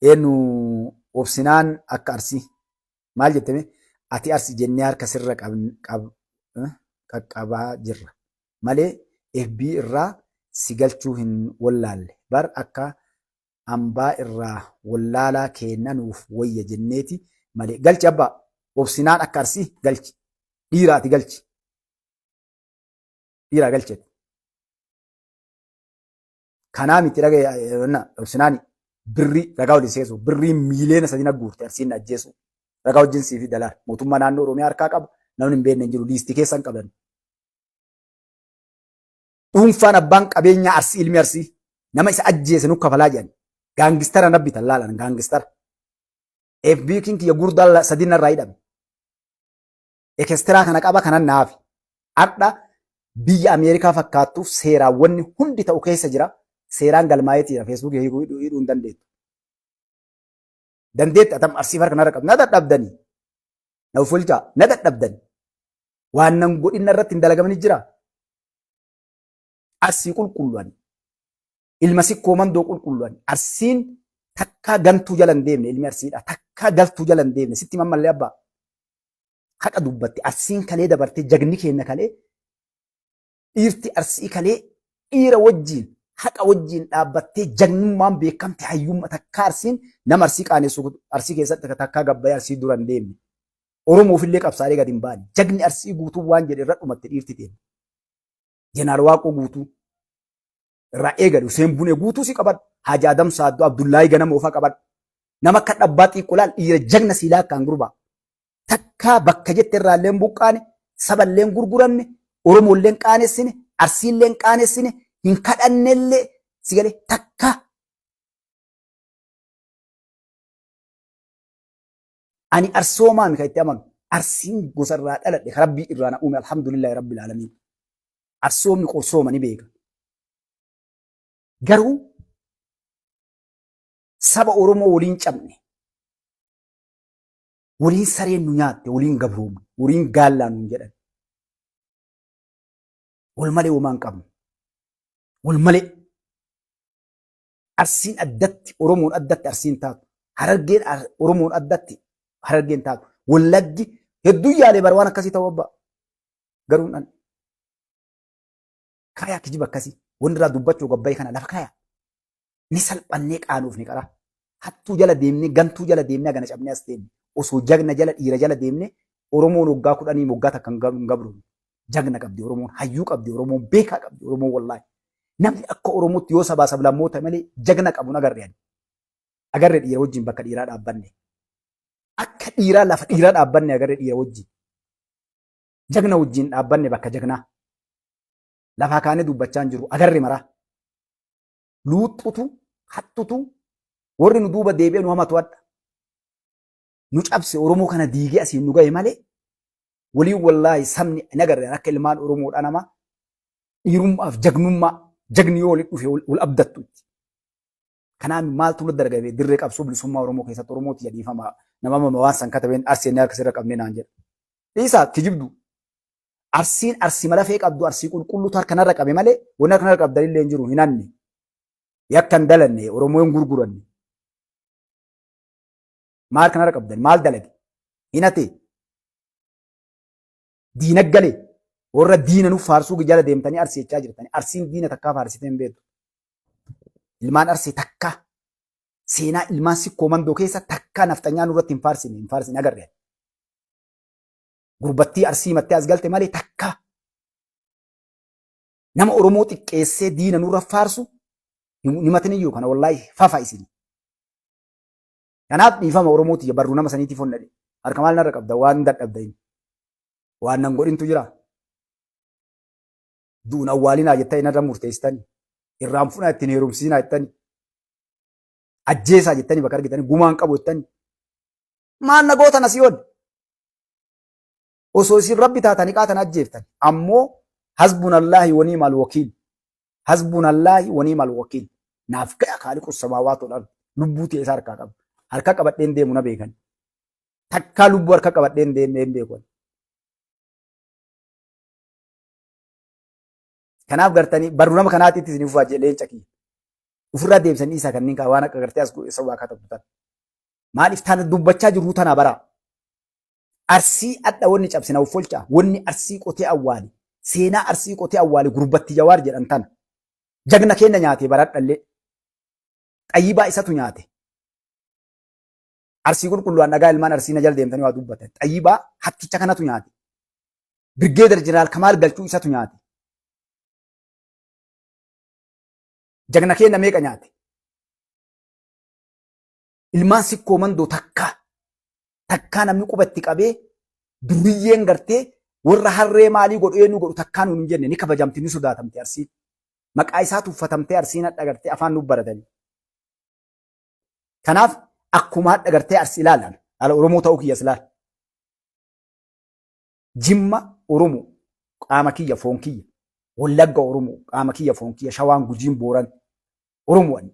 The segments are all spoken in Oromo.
Eenyu obsinaan akka Arsii maal jettame ati Arsi jennee harka sirra qaqqabaa jirra malee FB irraa si galchuu hin wollaalle bar akka ambaa irraa wollaalaa keenna nuuf woyya jenneeti malee galchi abbaa obsinaan akka Arsii galchi dhiira ati galchi dhiiraa galchi ati. Kanaa miti dhaga'e obsinaani birrii ragaa waliin seesu birrii miiliyoona 3 na guurte Arsiin na ajjeesu ragaa wajjin siif dalaar mootummaa naannoo Oromiyaa harkaa qaba namni hin beekne hin jiru liistii keessa hin qaban. Dhuunfaan abbaan qabeenyaa Arsii ilmi Arsii nama isa ajjeese nu kafalaa jedhan gaangistara na bitan laalan gaangistara. FB kin kiyya gurdaa 3 narraa hidhame. Ekestiraa kana qaba kanan naafi. Har'a biyya Ameerikaa fakkaattuuf seeraan wanni hundi ta'u keessa jira. Seeraan galmaa'eeti jira. Feesbuukii hiikuu hidhuu hin dandeettu. Dandeetti atam Arsii harka narra qabdu. Na dadhabdanii. Na uffulchaa. Na dadhabdanii. Waan nan godhin irratti hin dalagamani jira. Arsii qulqullu ani. Ilma sikkoo mandoo qulqullu ani. Arsiin takkaa gantuu jala hin deemne ilmi Arsiidha. Takkaa galtuu jala hin deemne. Sitti mammallee abbaa. Haqa dubbatti Arsiin kalee dabartee jagni keenya kalee dhiirti Arsii kalee dhiira wajjiin haqa wajjiin dhaabbattee jagnummaan beekamte hayyummaa takkaa Arsiin nama Arsii qaanessu Arsii keessatti takkaa gabbayee Arsii dura hin deemne. Oromoofillee qabsaa'ee gadi hin baane. Jagni Arsii guutuu waan jedhe irra dhumatte dhiirti teenya. Jenaal Waaqoo guutuu irraa eegali Huseen Bunee guutuu si qabadhu. Haji Adam Saaddoo Abdullaahii Ganamoo fa'aa qabadhu. Nama akka dhabbaa xiiqqoo laal dhiira jagna sii laakkaan gurbaa. Takkaa bakka jette irraa illee hin buqqaane, saba illee hin gurguranne, Oromoo illee hin qaanessine, Arsii illee hin qaanessine, hin kadhanne illee si galee takkaa. Ani arsoomaa mi kan itti amanu. Arsiin gosa irraa dhaladhe kan Rabbii irraa na uume alhamdulillahi rabbil aalamiin. Arsoomni qorsooma ni beeka. Garuu saba Oromoo waliin cabne waliin sareen nu nyaatte waliin gabroomne waliin gaallaa nuun jedhan. Wal malee homaa hin qabnu. Wal malee. Arsiin addatti Oromoon addatti Arsiin taatu. Harargeen Oromoon addatti Harargeen taatu. Wallaggi hedduu yaalee bara waan akkasii ta'uu abbaa. Garuu hin dhanne. Kaayaa kijiba akkasii. Wanni irraa dubbachuu gabbayii kana lafa kaayaa. Ni salphannee qaanuuf ni qaraa. Hattuu jala deemnee gantuu jala deemnee hagana cabnee as deemne. Osoo jagna jala dhiira jala deemnee Oromoon waggaa 10 waggaa takka hin gabroomne. Jagna qabdi Oromoon, hayyuu qabdi Oromoon, beekaa qabdi Oromoon wallaahi. Namni akka Oromootti yoo sabaa sablammoota malee jagna qabu hin agarre ani. Agarre dhiira wajjin bakka dhiiraa dhaabbanne. Akka dhiiraa lafa dhiiraa dhaabbanne agarre dhiira wajjin. Jagna wajjin dhaabbanne bakka jagnaa. Lafaa kaanee dubbachaa hin jiru agarre maraa. Luuxxutu, hattutu, warri nu duuba deebi'ee nu hamatu hadha. Nu cabse Oromoo kana diigee asiin nu gahe malee waliin wallaahi sabni hin agarre akka ilmaan Oromoodha nama dhiirummaaf jagnummaa jagni yoo walitti dhufe wal abdattu. Kanaaf maaltu nu dargame dirree qabsoo bilisummaa Oromoo keessatti Oromooti jedhiifama nama mama waan san katabeen Arsii harka sirra qabnee naan jedha. Dhiisaa kijibdu. Arsiin Arsii malafee qabdu Arsii qulqulluutu harka narra qabe malee wanni harka narra qabdanillee hin jiru hin hanne. Yakka hin dalanne Oromoo hin gurguranne. Maal kanarra qabdan? Maal dalage? Hin hatee? Diina galee? Warra diina nu faarsuu jala deemtanii Arsii jechaa jirtanii. Arsiin diina takkaa faarsitee hin beektu. Ilmaan Arsii takkaa seenaa ilmaan sikkoo mandoo keessa takkaa nafxanyaa nurratti hin faarsine hin faarsine agarre. Gurbattii Arsii mattee as galte malee takkaa nama Oromoo xiqqeessee diina nurra faarsu himatiniyyuu kana wallaahi fafa isin. Kanaaf dhiifama Oromoo tiyya barruu nama saniitiif honnadhe. Harka maal narra qabda waan dadhabda inni. Waan nan godhintu jira. Du'uun awwaalinaa jettanii narra murteessitanii. Irraan fudhaa ittiin heerumsiisinaa jettanii. Ajjeesaa jettanii bakka argitanii gumaan qabu jettanii. Maal na gootan asii ol. Osoo isin rabbi taatanii qaatan ajjeeftan. Ammoo hasbunallaahi waniimal wakiil. Hasbunallaahi waniimal wakiil. Naaf ga'a kaaliqu samaawaatu wal ardi. Lubbuu ta'e isa harkaa qaba. Harka qabadheen deemu na beekan. Takkaa lubbuu harka qabadheen deemee hin beeku. Kanaaf gartanii barruu nama kanaatiitti isin ufaa jedhee leenca kiyya. Ofirraa deebisanii isaa kanneen kaa waan akka gartee as isa waa katabdu tan. Maaliif tana dubbachaa jirru tana baraa. Arsii adha wanni cabsina uffolchaa wanni arsii qotee awwaali seenaa arsii qotee awwaali gurbatti jawaar jedhan tana. Jagna keenya nyaatee baradhallee. Xayyibaa isatu nyaate. Arsii qulqulluudhaan dhagaa ilmaan arsii na jala deemtanii waa dubbatan. Xayyibaa hatticha kanatu nyaate. Birgeedar Jeneraal Kamaal Galchuu isatu nyaate. Jagna keenya meeqa nyaate? Ilmaan sikkoo mandoo takkaa takkaa namni quba itti qabee duriyyeen gartee warra harree maalii godhu eenyu godhu takkaa nuun hin jenne ni kabajamti ni sodaatamti arsiin. Maqaa isaa tuffatamtee arsiin hadha gartee afaan nuuf baratanii. Kanaaf akkuma hadha gartee arsi ilaalan ala Oromoo ta'uu kiyyas ilaala. Jimma Oromoo qaama kiyya foon kiyya. Wallagga Oromoo qaama kiyya foon kiyya. Shawaan Gujiin Booran Oromoo ani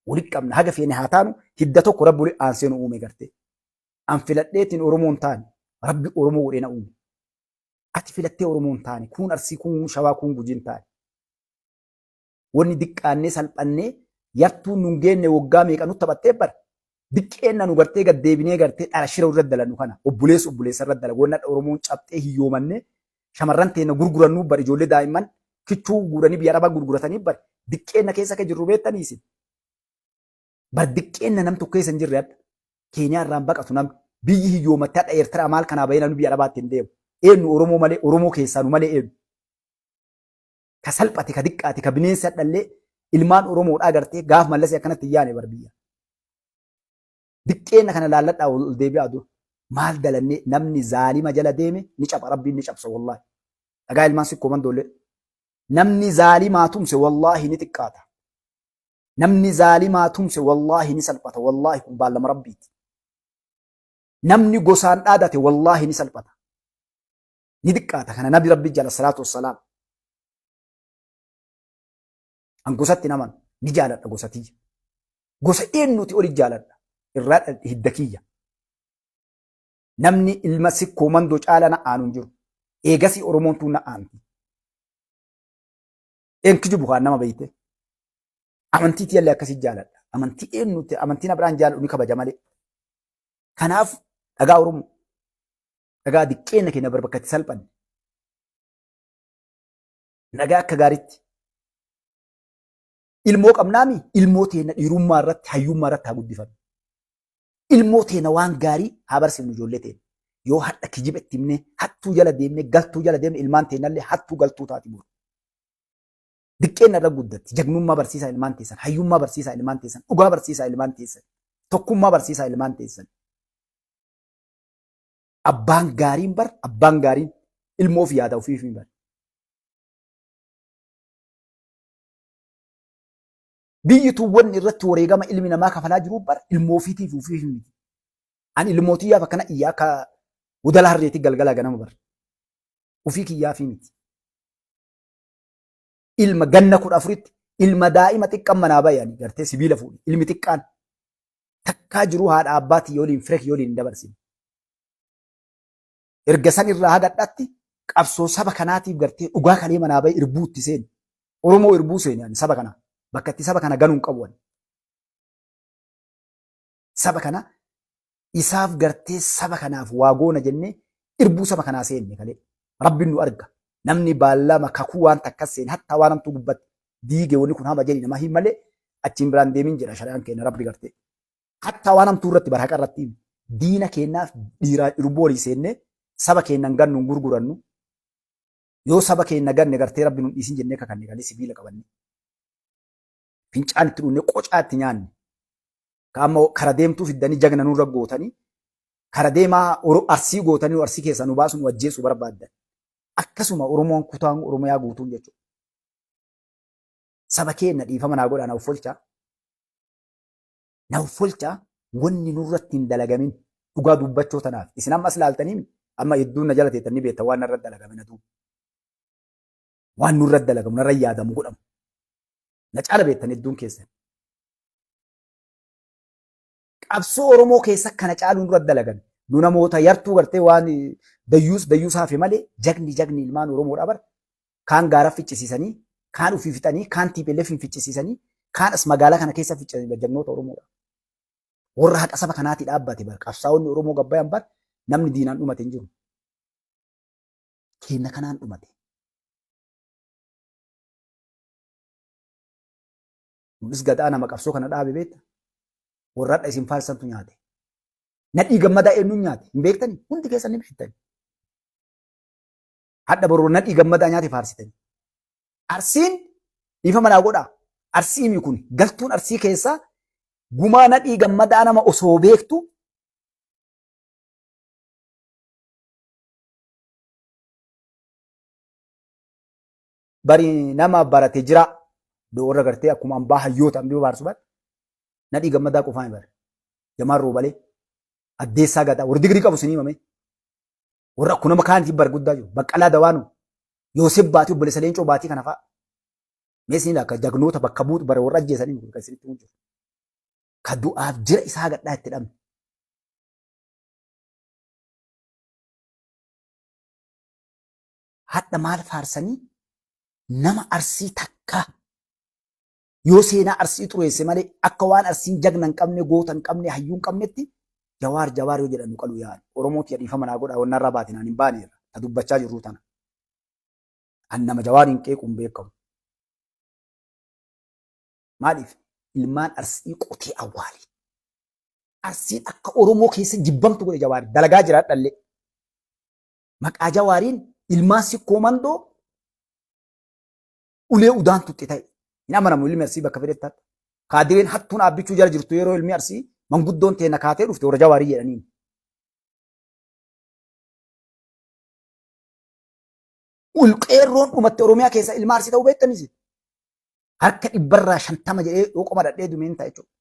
walitti qabna haga feene haa taanu hidda tokko rabbi walitti aansee nu uume gartee. An filadheetiin Oromoo hin taane rabbi Oromoo godhee na uume. Ati filattee Oromoo hin taane kuun Arsii kuun Shawaa kuun Gujii hin taane. Wanni diqqaannee salphannee yartuun nun geenne waggaa meeqa nutti taphattee bara. Diqqeenna nu gartee gad deebinee gartee dhala shira irra dalannu kana obboleessa obboleessa irra dalagu wanni hadha Oromoon cabxee hiyyoomannee shamarran teenna gurgurannuu bar ijoollee daa'imman kichuu guuranii biyya arabaa gurguratanii bar diqqeenna keessa akka jirru beektanii isin. Bar diqqeenna nam tokko keessa hin jirre hadha. Keeniyaa irraan baqatu namni biyyi hiyyoomatte hadha Eertiraa maal kanaa bahee namni biyya arabaatti hin deemu. Eenyu Oromoo malee Oromoo keessaa nu malee eenyu. Ka salphate ka diqqaate ka bineensi hadhallee ilmaan Oromoodhaa gartee gaaf mallasii akkanatti hin yaane bar biyya. Diqqeenna kana laalladhaa ol deebi'aa dura. Maal dalannee namni zaalima jala deeme ni capha rabbiin ni cabsa wallaahi. Dhagaa ilmaan sikkoo mandoollee. Namni zaalimaa tumse wallaahi ni xiqqaata. Namni zaalimaa tumse wallaahi ni salphata wallaahi kun baallama rabbiiti. Namni gosaan dhaadate wallaahi ni salphata. Ni xiqqaata kana nabi rabbi jala salaatu wassalaam. An gosatti naman ni jaaladha gosa tiyya. Gosa eenyuti oli jaaladha. Irraa dhaldhe hidda kiyya. Namni ilma sikkoo mandoo caala na aanu hin jiru. Eegasii Oromoon tun na aanti. Een kijibu kaan nama beeyte. Amantii tiyyallee akkasii jaaladha. Amantii eenyuti amantii na biraan jaaladhu ni kabaja malee. Kanaaf dhagaa Oromoo dhagaa diqqeenna keenya bar bakka itti salphanne. Nagaa akka gaariitti. Ilmoo qabnaami ilmoo teenya dhiirummaa irratti hayyummaa irratti haa guddifannu. Ilmoo teenya waan gaarii haa barsiifnu ijoollee teenya. Yoo hadha kijiba itti himnee hattuu jala deemnee galtuu jala deemne ilmaan teenyallee hattuu galtuu taati boru. Diqqeenna irra guddatti jagnummaa barsiisaa ilmaan teessan hayyummaa barsiisaa ilmaan teessan dhugaa barsiisaa ilmaan teessan tokkummaa barsiisaa ilmaan teessan. Abbaan gaariin bar abbaan gaariin ilmoof yaada ofiif hin bar. Biyyi tun wanni irratti wareegama ilmi namaa kafalaa jiru bar ilmoo ofiitiif ofiif miti. Ani ilmoo tiyyaaf akkana iyyaa akka udala harreetti galgala ganama bar. Ofii kiyyaafii miti. Ilma ganna 14tti ilma daa'ima xiqqan manaa bahe ani gartee sibiila fuudhe ilmi xiqqaan takkaa jiru haadha abbaa tiyya waliin fira kiyya waliin hin dabarsine. Erga san irraa haga dhatti qabsoo saba kanaatiif gartee dhugaa kalee manaa bahe irbuu itti seene. Oromoo irbuu seene ani saba kana bakka itti saba kana ganuu hin qabu ani. Saba kana isaaf gartee saba kanaaf waa goona jennee irbuu saba kanaa seenne kalee. Rabbiin nu arga. Namni baallama kakuu waan takka seene hattaa waan hamtuu gubbatti diige wanni kun hama jedhi nama hin malee achiin biraan deemin jedha shari'aan keenya rabbi gartee. Hattaa waan hamtuu irratti bar haqa irratti diina keenyaaf dhiiraa irbuu walii seennee saba keenya hin gannu hin gurgurannu. Yoo saba keenya ganne gartee rabbi nu dhiisin jennee kakanne galee sibiila qabanne. Fincaan itti dhuunne qocaa itti nyaanne. Ka amma kara deemtuu fiddanii jagna nurra gootanii kara deemaa arsii gootanii nu arsii keessaa nu baasu nu ajjeesuu barbaaddan. Akkasuma Oromoon kutaan Oromiyaa guutuun jechuudha. Saba keenya dhiifama naa godhaa na uffolchaa. Na uffolchaa wanni nurratti hin dalagamin dhugaa dubbachuu tanaaf. Isin ammas laaltanii amma hedduun na jala teettanii beektan waan narra dalagame na duuba. Waan nurra dalagamu narra yaadamu godhamu. Na caala beektan hedduun keessan. Qabsoo Oromoo keessa kana caaluun dura dalagan. Nu namoota yartuu gartee waan dayyuus dayyuus hafe malee jagni jagni ilmaan Oromoodha bar. Kaan gaara ficcisiisanii, kaan ofii fixanii, kaan TPLF hin ficcisiisanii, Kaan as magaalaa kana keessa ficcanii jagnoota Oromoodha. Warra haqa saba kanaatii dhaabbate bar qabsaa'onni Oromoo gabbayan bar namni diinaan dhumate hin jiru. Keenna kanaan dhumate. Mul'is Gadaa nama qabsoo kana dhaabe beekta. Warra hadha isin faarsantu nyaate. Nadhii Gammadaa eenyuun nyaate hin beektani? Hundi keessan ni beektani. Hadha boroo Nadhii Gammadaa nyaate faarsitani. Arsiin dhiifama naa godhaa. Arsiimi kun galtuun Arsii keessaa gumaa Nadhii Gammadaa nama osoo beektu bari nama barate jira. Warra gartee akkuma ambaa hayyoota ambii baarsu bar. Nadhii Gammadaa qofaa hin bare. Jamaal Roobalee, Addeessaa Gadaa, warri digirii qabu sinii himame. Warra akkuma nama kaaniif bar guddaa jiru. Baqqalaa Dawaanuu, Yoosef Baatii, obboleessa Leencoo Baatii kana fa'a. Mee isin akka jagnoota bakka buutu bara warra ajjeesanii kan isinitti himu jiru. Ka du'aaf jira isaa gadhaa itti dhabne. Hadha maal faarsanii nama Arsii takka yoo seenaa Arsii xureesse malee akka waan Arsiin jagna hin qabne, goota hin qabne, hayyuu hin qabnetti Jawaar Jawaar yoo jedhan nu qalu yaa'an. Oromoo tiyya dhiifama naa godhaa wannaa irraa baatinaan hin baane irra ta dubbachaa jirruu tana. An nama Jawaariin qeequun beekamu. Maaliif ilmaan Arsii qotee awwaali. Arsiin akka Oromoo keessa jibbamtu godhe Jawaar dalagaa jiraadhallee. Maqaa Jawaariin ilmaan Sikkoo Mandoo ulee udaan tuxxe ta'e. Hin amanamu ilmi Arsii bakka fedhetti hatta. Kaadireen hattuun Aabbichuu jala jirtu yeroo ilmi Arsii manguddoon teenna kaatee dhufte warra Jawaarii jedhaniin. Ulqeerroon dhumatte Oromiyaa keessa ilma Arsii ta'uu beektanis. Harka 50% jedhee yoo qoma dhadhee dumeen ta'a jechuudha.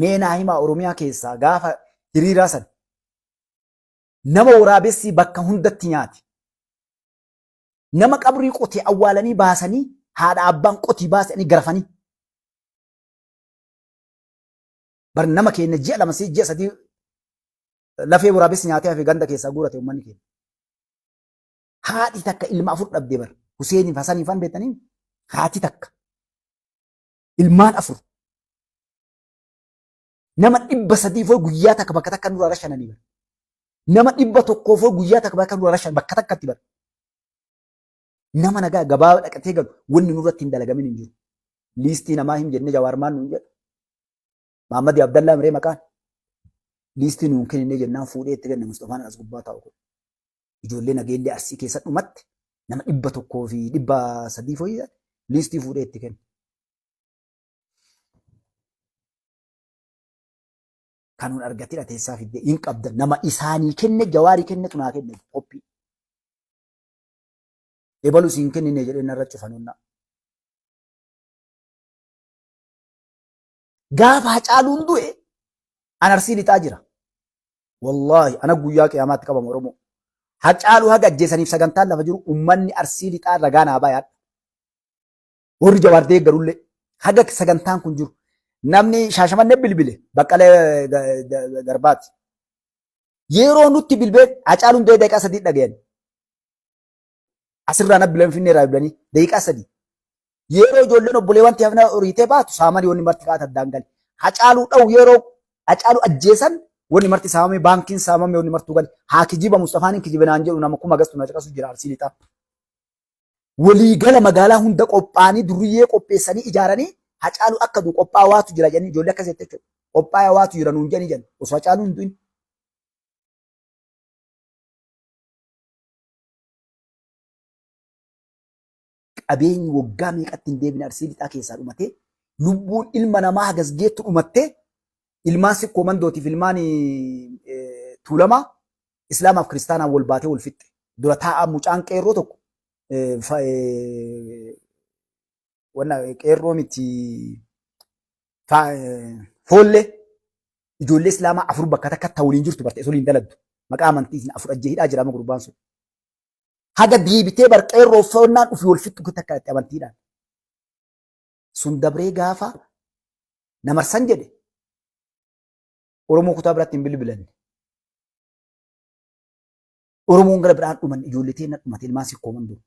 Mee naa himaa Oromiyaa keessaa gaafa hiriiraa san nama waraabessi bakka hundatti nyaate. Nama qabrii qotee awwaalanii baasanii haadha abbaan qotii baasanii garafanii. Bar nama keenya ji'a 2 ji'a 3 lafee waraabessi nyaatee hafe ganda keessaa guurate uummanni keenya. Haadhi takka ilma 4 dhabdee bar Huseeniif Hasaniif fan beektanii haati takka ilmaan 4 nama 300 foo guyyaa takka bakka takka nurraa rashananii bar. Nama 100 foo guyyaa takka bakka nurraa rashan bakka takkatti bar. Nama nagaa gabaa dhaqatee galu wanni nurratti hin dalagamin hin jiru. Liistii namaa hin jenne Jawaar maal nuun jedha. Mahammad Abdallaa miree maqaan. Liistii nuun kennine jennaan fuudhee itti kenne Mustafaan as gubbaa taa'u kun. Ijoollee Nageellee Arsii keessa dhumatte nama 100 fi 300 fooyyee liistii fuudhee itti kenne. Kanuun argatee dhateessaa fiddee hin qabda nama isaanii kenne Jawaarii kennetu naa kenne qophii. Ebalu siin kennine jedhee narra cufanunnaa. Gaafa Hacaaluun du'e an Arsii lixaa jira. Wallaahi ana guyyaa qiyaamaatti qabama Oromoo. Hacaaluu haga ajjeesaniif sagantaan lafa jiru ummanni Arsii lixaa ragaa naa bayaadha. Warri Jawaar deeggarullee haga sagantaan kun jiru. Namni Shaashamannee bilbile Baqqalee Garbaati. Yeroo nutti bilbee Hacaaluun du'ee daqiiqaa 3 dhagayan. Asirraa na bilbilan Finfinnee irraa bilbilanii daqiiqaa 3. Yeroo ijoolleen obboleewwan tiyaafna horiitee baatu saamanii wanni marti kaa'ata addaan gale. Hacaaluu dha'u yeroo Hacaaluu ajjeesan wanni marti saamame baankiin saamame wanni martuu gale. Haa kijiba Mustafaan hin kijibe naan jedhu nama kuma gastu na caqasu jira Arsii lixaa. Waliigala magaalaa hunda qophaa'anii durriyyee qopheessanii ijaaranii Hacaaluu akka du'u qophaa'aa waatu jira jedhanii ijoollee akkas jette jechuudha. Qophaa'aa waatu jira nuun jedhanii jedhan osoo Hacaaluun hin du'in. Qabeenyi waggaa meeqatti hin deebine Arsii lixaa keessaa dhumatee lubbuun ilma namaa hagas geettu dhumattee ilmaan Sikkoo Mandootiif ilmaan Tuulamaa Islaamaaf Kiristaanaan wal baatee wal fixxe. Dura taa'aa mucaan qeerroo tokko wanna qeerroo miti foollee ijoollee Islaamaa 4 bakka takka ta waliin jirtu barte waliin daladdu. Maqaa amantiitiin 4 ajjee hidhaa jira amma gurbaan sun. Haga deebitee bar qeerroo foonnaan ofii wal fixxu takka amantiidhaan. Sun dabree gaafa namarsan jedhe Oromoo kutaa biraatti hin bilbilanne. Oromoon gara biraan dhuman ijoollee teenna dhumate ilmaan Sikkoo Mandoo.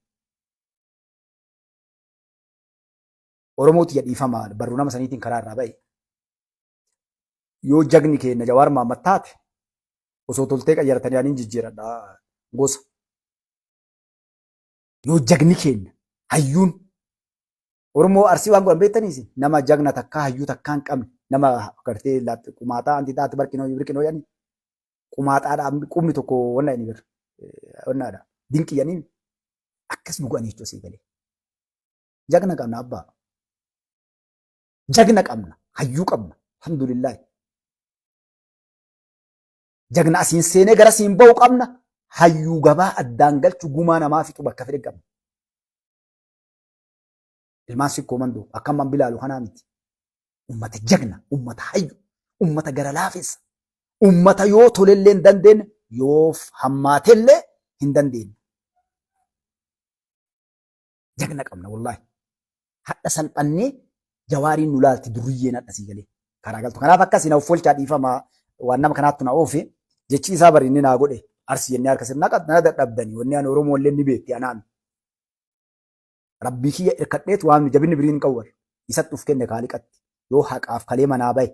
Oromoo tiyya dhiifama barruu nama saniitiin karaa irraa ba'e. Yoo jagni keenya Jawaar Mahaammad taate osoo toltee qayyaratanii ani hin jijjiiradha gosa. Yoo jagni keenya hayyuun Oromoo Arsii waan godhan beektaniis nama jagna takkaa hayyuu takkaa hin qabne nama gartee qumaaxaa anti taate barqinoo birqinoo jedhanii qumaaxaadha qubni tokko wanna inni bir wannaadha dinqii jedhanii akkas nu godhanii jechuudha sii galee. Jagna qabna abbaa. Jagna qabna hayyuu qabna alhamdulillahi. Jagna asiin seenee gara siin ba'u qabna hayyuu gabaa addaan galchu gumaa namaa fixu bakka fedhe qabna. Ilmaan sikkoo mandoo akka ammaan bilaalu kanaa miti. Ummata jagna, ummata hayyu, ummata gara laafessa, ummata yoo tolellee hin dandeenye, yoo hammaatellee hin dandeenye. Jagna qabna wallaahi. Hadha salphannee jawaariin nu laalti duriyyeen hadha sii galee karaa galtu. Kanaaf akkasii na offolchaa dhiifama waan nama kanaattu na oofe jechi isaa bari inni naa godhe arsi jennee harka sirna na dadhabdani wanni ani Oromoo illee ni beekti anaan. Rabbii kiyya irkadheet waan jabinni biriin qabu bar. Isatti uf kenne kaaliqatti. Yoo haqaaf kalee manaa bahe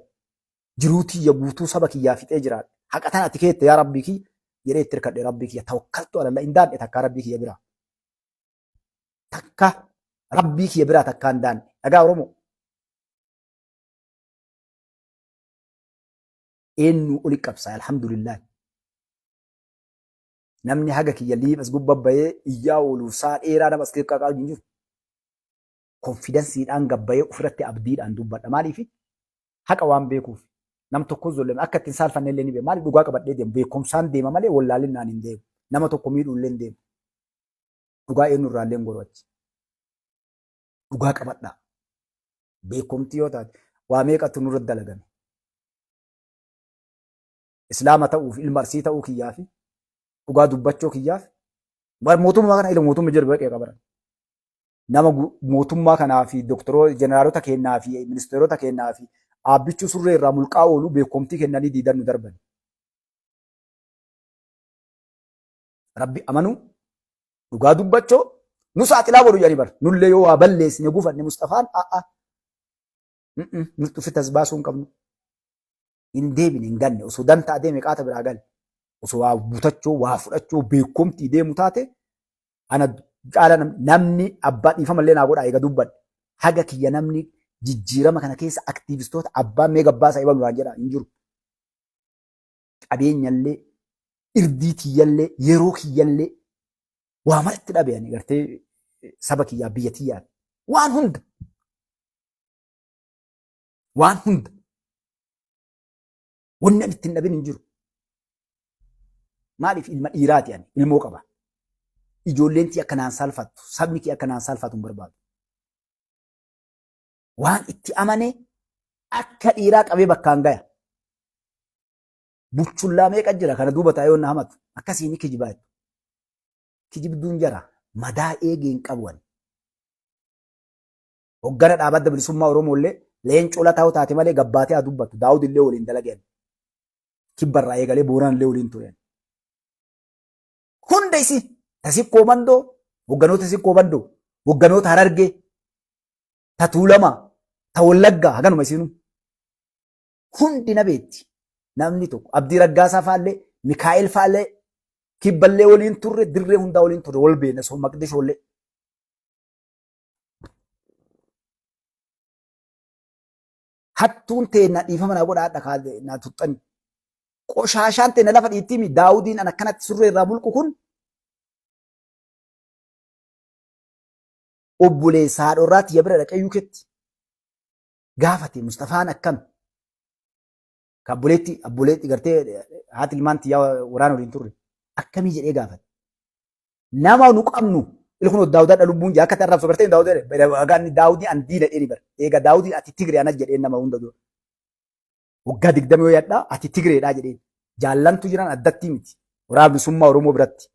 jiruu tiyya guutuu saba kiyyaa fixee jiraadhe. Haqa tana ati keette yaa Rabbii kiyya jedhee itti irkadhe Rabbii kiyya tawakkaltu alalla hin daadhe takkaa Rabbii kiyya biraa. Takka Rabbii kiyya biraa takkaa hin daadhe. Dhagaa Oromoo. Eenyu oli qabsaa alhamdulillah. Namni haga kiyya liif as gubba bahee iyyaa ooluuf saa dheeraa nama as keessa qaqqaabu hin jiru. Konfidansiidhaan gabbayee ofirratti abdiidhaan dubbadha. Maaliif haqa waan beekuuf. Nam tokko zolleme akka ittiin saalfanne illee ni beeku. Maaliif dhugaa qabadhee deemu? Beekumsaan deema malee wallaalinaan hin deemu. Nama tokko miidhuu illee hin deemu. Dhugaa eenyu irraa illee hin goru achi. Dhugaa qabadhaa. Beekumti yoo taate waa meeqatu nurra dalagame. Islaama ta'uuf ilma arsii ta'uu kiyyaa fi dhugaa dubbachuu kiyyaaf mootummaa kana ila mootummaa jedhu baqee qabaran. Nama mootummaa kanaa fi doktoroo jeneraalota kennaa fi ministeerota kennaa fi aabbichuu surree irraa mulqaa oolu beekumtii kennanii diidan nu darban. Rabbi amanuu dhugaa dubbachoo nu saaxilaa godhu jedhanii bar nullee yoo waa balleessine gufanne Mustafaan a'a nutti ofitti as baasuu hin qabnu. Hin deebine hin ganne osoo dantaa deeme qaata biraa gale osoo waa butachoo waa fudhachoo beekumtii deemu taate ana caala namni abbaa dhiifama illee naa godhaa eega dubbadhe haga kiyya namni jijjiirama kana keessa aktiivistoota abbaa mee gabbaasaa ebalu naan jedha hin jiru. Qabeenyallee irdii tiyyallee yeroo kiyyallee waa maratti dhabe ani gartee saba kiyyaa biyya tiyyaa waan hunda Waan hunda. Wanni ani ittiin dhabin hin jiru. Maaliif ilma dhiiraati ani ilmoo qaba. Ijoolleen tiyya akka naan saalfattu sabni kiyya akka naan saalfatu hin barbaadu. Waan itti amane akka dhiiraa qabee bakkaan gaya. Buchullaa meeqa jira kana duuba taa'ee na hamatu akkasii ni kijibaa jettu. Kijibduun jara madaa eegee hin qabu ani. Hoggana dhaaba Adda Bilisummaa Oromoo illee Leencoo Lataa yoo taate malee gabbaatee haa dubbattu. Daawud illee waliin dalageen. Kibba irraa eegalee Boorana illee waliin tureen. Hunda isii ta Sikkoo Mandoo, hogganoota Sikkoo Mandoo, hogganoota Harargee, ta Tuulamaa, ta Wallaggaa haganuma isiinuu. Hundi na beetti. Namni tokko Abdii Raggaasaa faallee, Mikaa'el faallee, kibballee waliin turre, dirree hundaa waliin turre, wal beekna, Maqdishoollee. Hattuun teenna dhiifama naa godha hadha kaa naa tuxxani. Qoshaashaan teenna lafa dhiittiimi daawudiin an akkanatti surree irraa mulqu kun obboleessa haadhorraa tiyya bira dhaqee yuuketti gaafate Mustafaan akkam ka obboleetti obboleetti gartee haati ilmaan tiyyaa waraana waliin turre akkamii jedhee gaafate. Nama nu qabnu ilkun daawudaa dha lubbuun jaa akka ta'e arrabsu gartee daawudaa dha waggaan daawudii an diina dheeni bar eega daawudii ati tigree anas jedheen nama hunda dura waggaa 20 yoo yadhaa ati tigreedhaa jedheen jaallantu jiran addatti miti waraana bilisummaa Oromoo biratti.